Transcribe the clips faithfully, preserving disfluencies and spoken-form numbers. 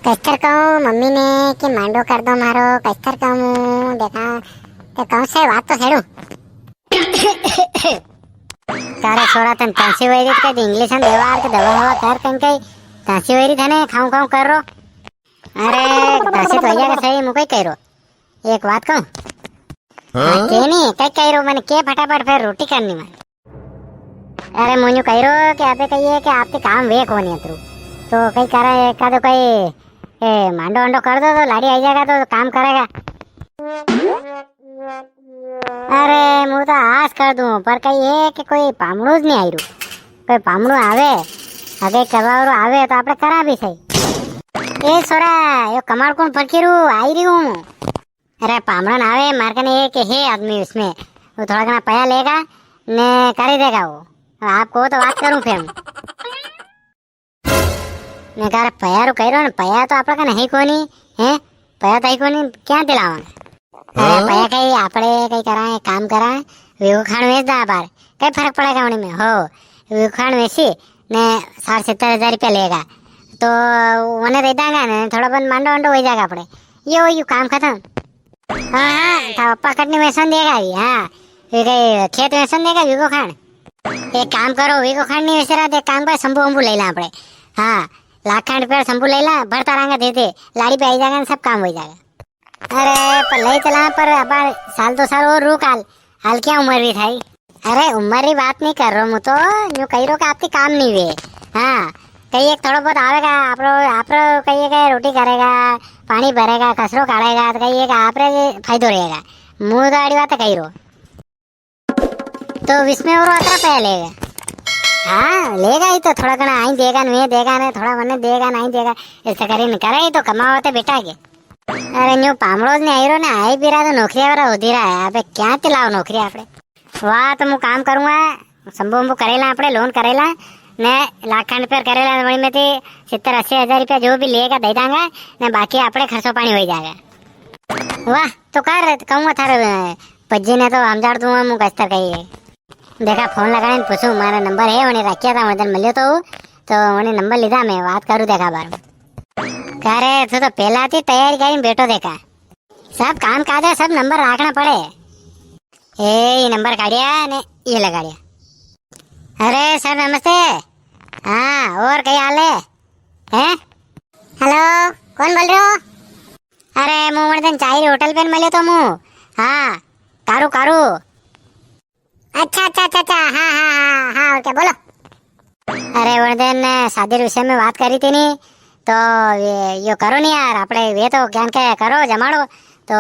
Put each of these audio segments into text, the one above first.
कस्तर कहूँ मम्मी ने कि मांडो कर दो मारो, कस्तर कहूँ देखा, तो कहूँ से बात तो छेड़ू। तारे छोरा तन तासी वैरी कदी इंग्लिश में देवार के दवा हवा कर कन कई तासी वैरी थने खाऊं खाऊं कर रो। अरे तासी तो भैया का सही मुकई कह रो। एक बात कहूँ। हाँ? के नी, कई कह रो मैंने के फटाफट फिर रोटी करनी मारे। अरे मुझे कह रो कि आपे कहिए कि आपके काम वे कोनी अतरू। तो कई करे का तो कई ए, मांडो वांडो कर दो तो लाड़ी आई जाएगा तो काम करेगा। अरे, मु तो आस कर दूं, पर कई है कि कोई पामणो ज नी आई रू। कोई पामणो आवे, अगे करवावरो आवे तो आपणे करा भी सही। ए सोरा, यो कमाड़ कौन फरकी रू, आई री हूँ। अरे, पामणो ना आवे, मार कने एक है आदमी उसमें, वो थोड़ा घना पया लेगा, ने करी देगा वो। आपको तो बात करूँ फिर। ने कारे पया रो कह रो ने, पया तो आपड़ा कने है कोनी, हैं? पया तो है कोनी, क्या दिलावांगे? अरे हाँ? पया कई आपड़े कई करा है, काम करा है, वीगो खान वेच दा बार, कई फर्क पड़ेगा उन्हीं में? हो, वीगो खान वेची ने साठ सत्तर हजार रुपया लेगा, तो उन्हें दे दांगा ने, थोड़ा बहुत मांडो वांडो हो जाएगा आपड़े। यो, यो काम खत्म। हाँ, हाँ, था पप्पा कटनी वेसन देगा भी, हाँ। वे कई खेत वेसन देगा वीगो खान। एक काम करो, वीगो खान नी वेसे रहा, एक काम कर, शंभू वंभू ले ला आपड़े। हाँ, लाख खान रुपया शंभू ले ला, भरता रहांगा दे दे, लाड़ी पे आई जाएगा, सब काम हो जाएगा। अरे, पर ले चला, पर अब साल दो साल और रुक हाल, हाल क्या उम्र भी थाई। अरे, उम्र री बात नी कर रो, मु तो यूं कही रो कि आपके काम नी वे। हाँ, कई एक थोड़ो बहुत आवेगा, आपरो, आपरो कई एक रोटी करेगा, पानी भरेगा, कचरो काढ़ेगा, तो कई एक आपरे फायदो रहेगा। मु तो आड़ी बात कही रो। तो विस्मे और अतरा पया लेगा। हाँ, लेगा ही तो, थोड़ा घना आई देगा ने, वे देगा ने, थोड़ा मने देगा ने, आई देगा। ऐसा करे नी करे ही तो कमावा ते बेटा के। अरे न्यू पामड़ो ज नी आई रो ने, आई भी रहा तो नौकरी वाला होती रहा है। अबे क्या ती लाओ नौकरी आपड़े? वाह, तो मु काम करूंगा, शंभू वंभू करेला आपड़े, लोन करेला, ने लाख खान रुपया करेला, वणी में ती सत्तर अस्सी हजार रुपया जो भी लेगा दे दांगा, ने बाकी आपड़े खर्चो पानी हो जाएगा। वाह, तो कर, कहूंगा थारे, अ, पज्जी ने तो हमजाड़ दूंगा, मु कस्तर कही है। देखा, फोन लगाने पूछूं, मारा नंबर है, वणी रखिया था, वणी दिन मिलियो तो, तो वणी नंबर लीधा मैं, बात करूं देखा बार। अरे, तू तो पहला थी तैयारी करीने बैठो देखा। सब काम काज है, सब नंबर राखना पड़े। ए, ये नंबर काढ़िया ने ये लगाड़िया। अरे सर नमस्ते। हाँ, और कई हाल है? हैं? हेलो, कौन बोल रहे हो? अरे, मु वण दिन चाय री होटल पे न मिले तो मु। हाँ, कारू, कारू। अच्छा, अच्छा, अच्छा, अच्छा, हाँ, हाँ, हाँ, हाँ, और क्या, बोलो। अरे, वण दिन शादी रे विषय में बात करी थी नी, तो ये, यो करो नी यार, आपणे वे तो ज्ञान के करो, जमाड़ो, तो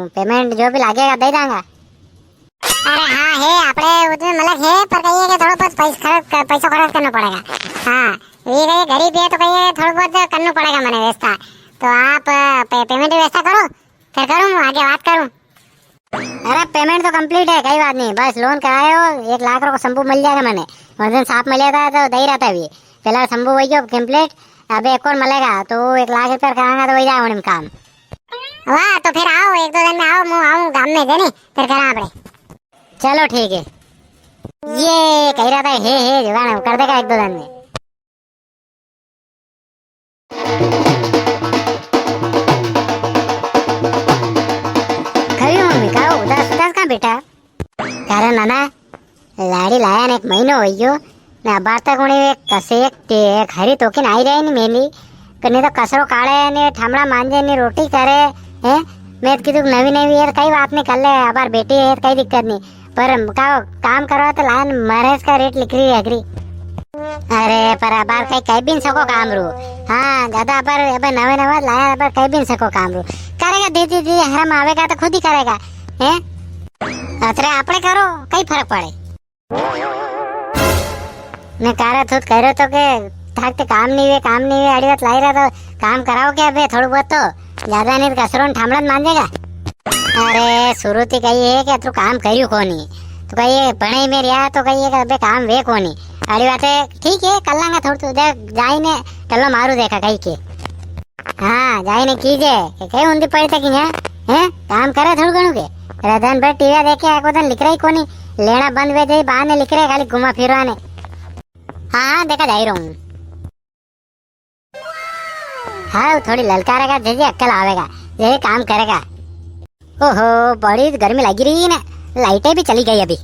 पेमेंट जो भी लागेगा, दे दांगा। अरे हाँ, है, आपणे उसमें मलक है, पर कहिए कि थोड़ा बहुत पैस-, खर्च कर, पैसो खर्च करना पड़ेगा। हाँ, ये कहिए गरीब है, तो कहिए थोड़ा बहुत करना पड़ेगा मने व्यवस्था। तो आप, अ, पे-, पेमेंट की व्यवस्था करो, फिर करूँ, आगे बात करूँ। अरे, पेमेंट तो कंप्लीट है, कई बात नी, बस लोन करायो, एक लाख रो शंभू मिल जाएगा मने। उस दिन सांप मिला था, तो दे रहा था अभी। पहला शंभू वही गयो कंप्लीट, अबे एक और मिलेगा, तो वो एक लाख रुपया करांगा, तो वही जाएगा उनमें काम। वाह, तो फिर आओ, एक दो दिन में आओ, मु आऊँ गाम में देने, फिर करा आपणे। चलो, ठीक है। ये कही रहा था, हे, हे, जुगाड़ कर देगा एक दो दिन में। खरी मम्मी, का उदास उदास का बेटा? कारण नाना, लाड़ी लाया ने एक महीनो हो गयो, ने अबार तक उन्हें एक कसे एक ते-, एक हरी तोकी ने आई रही नी मेली, कने तो कसरो काढ़े ने ठामड़ा मांजे ने रोटी करे, हैं? मैं तो कीधुं नवी नवी है, कई बात नी कर ले, अबार बेटी है, कई दिक्कत नी। पर का काम करवा तो लायन मरेज का रेट लिख रही है अगरी। अरे, पर अबार कई, कई भी नी सको काम रू। हाँ, ज्यादा अबार, अबार नवे नवे लाया, अबार कई भी नी सको काम रू। करेगा धीरे धीरे, हरम आवेगा तो खुद ही करेगा, हैं? अतरे आपड़े करो, कई फर्क पड़े? ने कारा थूत कह रहे तो के, थाक ते काम नी वे, काम नी वे, अड़ी बात लाई रहा तो काम कराओ के अबे थोड़ा बहुत तो, ज्यादा नी तो कसरो ने ठामड़ा मांजेगा। अरे, शुरू थी कही है कि अतरू काम करियो कोनी। तो कही है, भणे में रिया तो कही है कि अबे काम वे कोनी। अड़ी बात है, ठीक है, कर लांगा थोड़ा, तू देख, जाई ने टल्लो मारू देखा कही के। हाँ, जाई ने कीजे, के कई उंदी पड़ी थकी है, हैं? काम करे थोड़ू घणू के। रतन भर टीवी देखे, आको दिन लिख रही कोनी, लेना बंद वे जाई, बाहर ने लिख रहे, खाली घुमा फिरवा ने। हाँ, हाँ, देखा जाई रहूं। हाँ, थोड़ी ललकारेगा, जैसे अक्कल आवेगा, जैसे काम करेगा। ओहो, बड़ी गर्मी लगी रही ने, लाइटें भी चली गई अभी।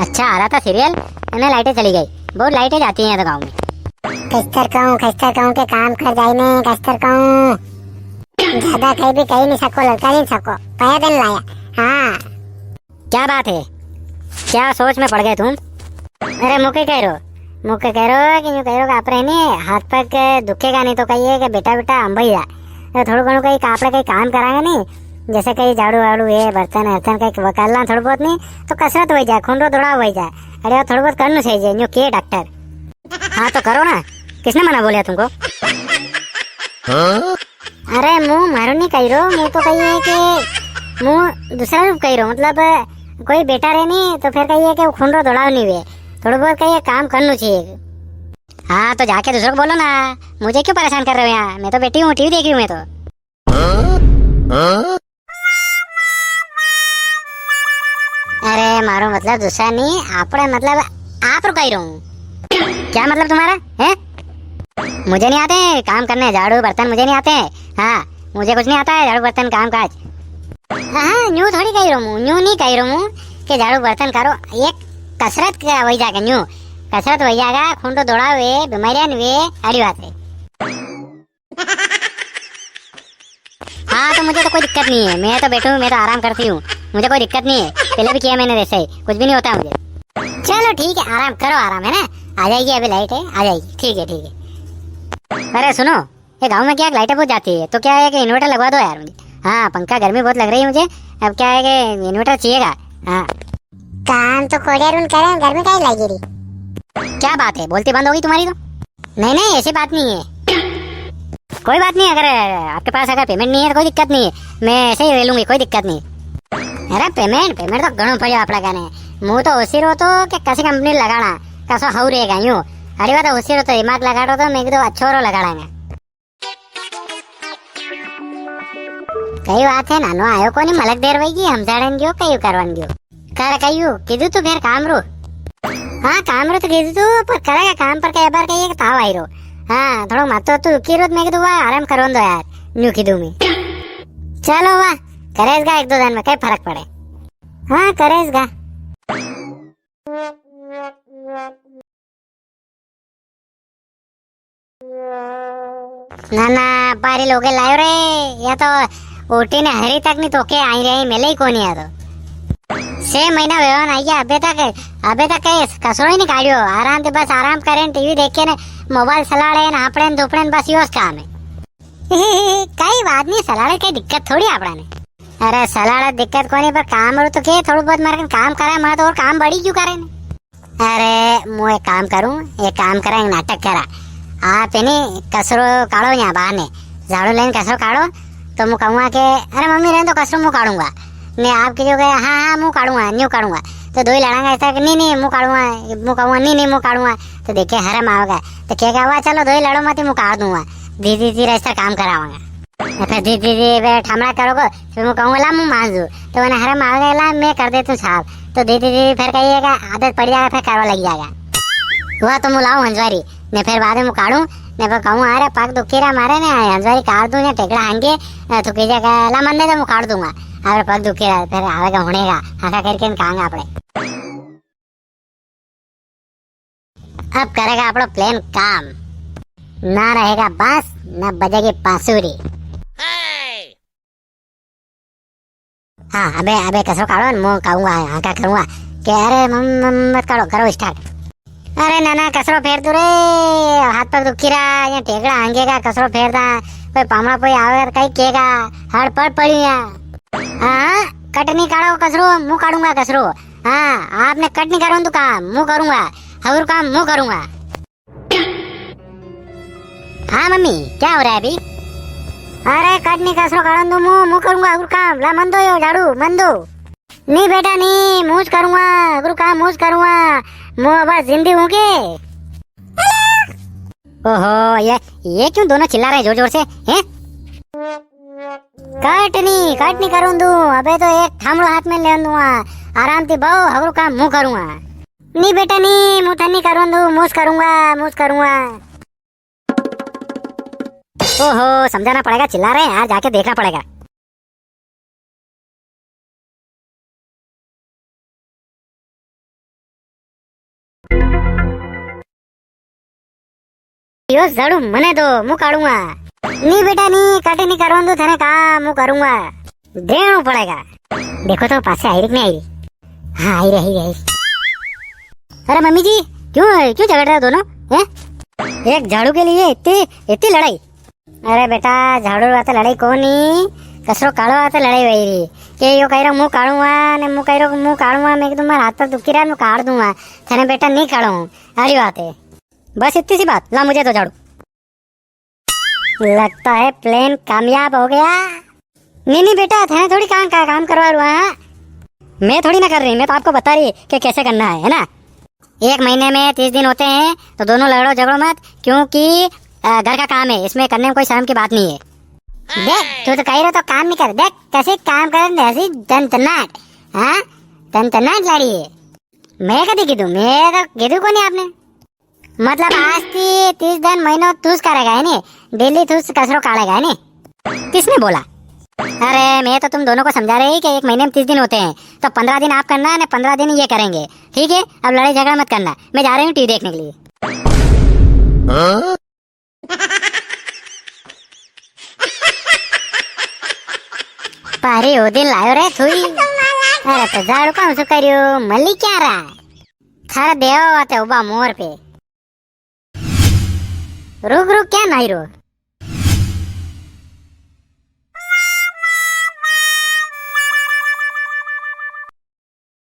अच्छा आ रहा था सीरियल, इन्हें लाइटें चली गई। बहुत लाइटें जाती हैं तो गाँव में। कस्तर कहूँ, कस्तर कहूँ के काम कर जाए ने, कस्तर कहूँ। ज्यादा कहीं भी कही नहीं सको, ललका नहीं सको। पया दिन लाया। हाँ। क्या बात है, क्या सोच में पड़ गए तुम? अरे, मुके कह रो, मुके कह रो कि यूं कह रो कि आपरे नी हाथ पग दुखेगा नी तो कहिए कि बेटा, बेटा, हम भाई जा। तो थोड़ो घणो कहीं आपरे कहीं काम करांगे नी, जैसे कहीं झाड़ू वाड़ू है, बर्तन अर्तन कहीं वकालना थोड़ो बहुत नी, तो कसरत हो जाए, खून रो दौड़ाव हो जाए। अरे, थोड़ो बहुत करना चाहिए, यूं के डॉक्टर। हाँ तो करो ना, किसने मना बोलिया तुमको? अरे, मु मारो नी कही रो, मु तो कही है कि मु दूसरा रूप कही रो, मतलब कोई बेटा रे नी तो फिर कही है कि वो खून रो दौड़ाव नी हुए, थोड़ो बहुत कही है काम करना चाहिए। हाँ तो जाके दूसरों को बोलो ना, मुझे क्यों परेशान कर रहे हो यहाँ? मैं तो बैठी हूँ, टीवी देख रही हूँ मैं तो। अरे मारो मतलब दूसरा नी, आपणे मतलब आप रुकाई रहूं। क्या मतलब तुम्हारा है? मुझे नहीं आते काम करने, झाड़ू बर्तन मुझे नहीं आते। हाँ, मुझे कुछ नहीं आता है झाड़ू बर्तन काम काज। हाँ, न्यू थोड़ी कही रहूं, न्यू नहीं कही रहूं कि झाड़ू बर्तन करो, एक कसरत का वही जाके न्यू कसरत वही जाएगा, खून तो दौड़ावे, बीमारियां वे, अड़ी बात है। हाँ, तो मुझे तो कोई दिक्कत नहीं है, मैं तो बैठूँ, मैं तो आराम करती हूँ, मुझे कोई दिक्कत नहीं है। पहले भी किया मैंने वैसे ही, कुछ भी नहीं होता मुझे। चलो ठीक है, आराम करो, आराम है ना, आ जाएगी, अभी लाइट है, आ जाएगी। ठीक है, ठीक है। अरे सुनो, ये गाँव में क्या लाइटें बहुत जाती है, तो क्या है कि इन्वर्टर लगवा दो यार मुझे। हाँ, पंखा, गर्मी बहुत लग रही है मुझे, अब क्या है कि इन्वर्टर चाहिएगा। हाँ। काम तो कोड़िया रून करे, गर्मी काई लगी रही? क्या बात है, बोलती बंद हो गई तुम्हारी तो? नहीं, नहीं, ऐसी बात नहीं है। कोई बात नहीं, अगर आपके पास अगर पेमेंट नहीं है तो कोई दिक्कत नहीं है, मैं ऐसे ही रह लूंगी, कोई दिक्कत नहीं। अरे पेमेंट, पेमेंट तो घणो पड़ियो आपड़ा कने। मु तो होसी रो तो कि कसी कंपनी लगाना, कसो हाउ रहेगा यूं। अड़ी बात होसी रो तो दिमाग लगाड़ो तो मैं तो अच्छो रो लगाड़ांगा। कई बात है, नानो आयो कोनी, मलक देर वई गी, हमजाड़न गयो, कई करवन गयो। कर कयू, कीधु तू फेर काम रो? हाँ, काम रो तो कीधु तू, पर करेगा काम पर कई बार कई एक ताव आई रो। हाँ, थोड़ो माथो तू दुखी रो, तो मैं कीधु वा, आराम करवन दो यार, न्यू कीधु मैं। चलो वा, करेसगा एक दो दिन में, कई फरक पड़े। हाँ, करेसगा। ना, ना, बारी लोगे लायो रे, या तो ऊटी ने हरी तक नी तो के आई रे, मिले ही कोनी आ तो। छह महीना वेवा ने आया, अबे तक, अबे तक कई कसरो ही नी काढ़ियो। आराम ते बस आराम करे, टीवी देखे ने, मोबाइल चलाड़े ने, हापड़े ने, धुपड़े ने, बस योज काम है। कई बात नी, चलाड़े कई दिक्कत थोड़ी आपड़ा ने। अरे चलाड़े दिक्कत कोनी, पर काम रो तो के, थोड़ो बहुत मारे काम करे, मारे तो और काम बढ़ी क्यों करे ने। अरे, मु एक काम करूं, एक काम करा, एक नाटक करा। आप है नी, कसरो काढ़ो यहाँ बाहर ने, झाड़ू लेने कसरो काढ़ो, तो मु कहूँगा के, "अरे मम्मी, रहने दो, कसरो मु काढ़ूंगा।" ने आप कीजो के, "हाँ, हाँ, मु काढ़ूंगा, न्यू काढ़ूंगा।" तो दो ही लड़ांगा ऐसा कि, "नी, नी, मु काढ़ूंगा," मु कहूँगा, "नी, नी, मु काढ़ूंगा।" तो देखे, हरम आवेगा। तो कहेगा, "वाह, चलो, दो ही लड़ो मती, मु काढ़ दूंगा। धीरे, धीरे ऐसा काम करावांगा।" ने फेर धीरे धीरे वे ठामड़ा करोगो, फेर मु कहूँगा, "ला, मु मांजू।" तो वने हरम आवेगा, "ला, मैं कर देतू साफ।" तो धीरे धीरे फेर कहिएगा, आदत पड़ जाएगा, फेर करवा लग जाएगा। वा तो मु लाऊं हंजवारी, ने फेर बाद में मु काढ़ूं, ने फेर कहूँ, "अरे, पग दुखी रहा मारे ने, हंजवारी काढ़ दूं ने, टेकड़ा हांगे।" अ, तो कहिएगा, "ला, मन दे दे, मु काढ़ दूंगा।" अरे, पग दुखी रहा, फेर आवेगा, हुणेगा, हाका करके ने कहांगा आपड़े। अब करेगा आपणो प्लान काम। ना रहेगा बांस, ना बजेगी बांसुरी। हाँ, अबे, अबे कसरो काढ़ो न, मु कहूंगा, हाँ, का करूंगा? के अरे मम, मम, मत काढ़ो, करो start। अरे नाना, कसरो फेर तू रे, हाथ पग दुखी रहा, ये टेकड़ा हांगेगा, कसरो फेर दा, कोई पामणा कोई आवे तो कई केगा, हड़ पड़ पड़ी है। हाँ, कट नी काढ़ो कसरो, मु काढ़ूंगा कसरो। हाँ, आपने कट नी करवा दू काम, मु करूंगा। हगुर काम मु करूंगा। हाँ मम्मी, क्या हो रहा है अभी? अरे कट नी कसरो काढ़न दो मु, मु करूंगा हगुर काम। ला मन दो यो झाड़ू, मन दो। नी बेटा नी, मुज करूंगा, हगुर काम मुज करूंगा। मु अब जिंदी हूँ के? ओहो, ये, ये क्यों दोनों चिल्ला रहे जोर जोर से, हैं? कट नी, कट नी करूँ दू। अबे तो एक थामड़ो हाथ में लेन दूंगा। आराम थी बहु, हगरो काम मु करूंगा। नी बेटा नी, मु थने नी करूँ दू, मुस करूंगा, मुस करूंगा। ओहो, समझाना पड़ेगा, चिल्ला रहे हैं यार, जाके देखना पड़ेगा। यो झाड़ू मने दो, मु काढूंगा। नी बेटा नी, कटे नी करवा दूं थाने काम, मु करूंगा। देणो पड़ेगा। देखो तो पासे आई री कि नी आई री? हाँ, आई री, आई री। अरे मम्मी जी, क्यों, क्यों झगड़ रहे हो दोनों, हैं? एक झाड़ू के लिए इतनी, इतनी लड़ाई? अरे बेटा, झाड़ू वाते लड़ाई कोनी, कसरो काढ़वा वाते लड़ाई वई री। के यो कई रो मु काढ़ूंगा, ने मु कई रो मु काढ़ूंगा, मैं कीधु मारा हाथ पर दुखी रहा, मु काढ़ दूंगा। थाने बेटा नी काढ़ूं, आड़ी बात है। बस इतनी सी बात, ला मुझे दो झाड़ू। लगता है plan कामयाब हो गया। नी, नी बेटा, थाने थोड़ी काम का, काम करवा रहा हूँ, हाँ? मैं थोड़ी ना कर रही, मैं तो आपको बता रही कि कैसे करना है, है ना? एक महीने में तीस दिन होते हैं, तो दोनों लड़ो झगड़ो मत, क्योंकि, अ, घर का काम है, इसमें करने में कोई शर्म की बात नहीं है। देख, तू तो कई रो तो काम नी करे, देख, कसे काम करे, ऐसी टनटनाट, हाँ? टनटनाट लड़ी है। मैं कदी कीधु, मैं तो कीधु कोनी आपने। मतलब आज थी तीस दिन महीनो तूस करेगा है नी, daily तूस कसरो काढ़ेगा है नी। किसने बोला? अरे मैं तो तुम दोनों को समझा रही कि एक महीने में तीस दिन होते हैं, तो पन्द्रह दिन आप करना है ना, पन्द्रह दिन ये करेंगे, ठीक है? अब लड़ाई झगड़ा मत करना, मैं जा रही हूँ टीवी देखने के लिए। पारी ओ दिन लायो रे थुई। अरे तो झाड़ू काम सु करियो, मली क्या रहा? थारा देवा वाते उबा मोर पे। रुक रुक, क्या नाई रो?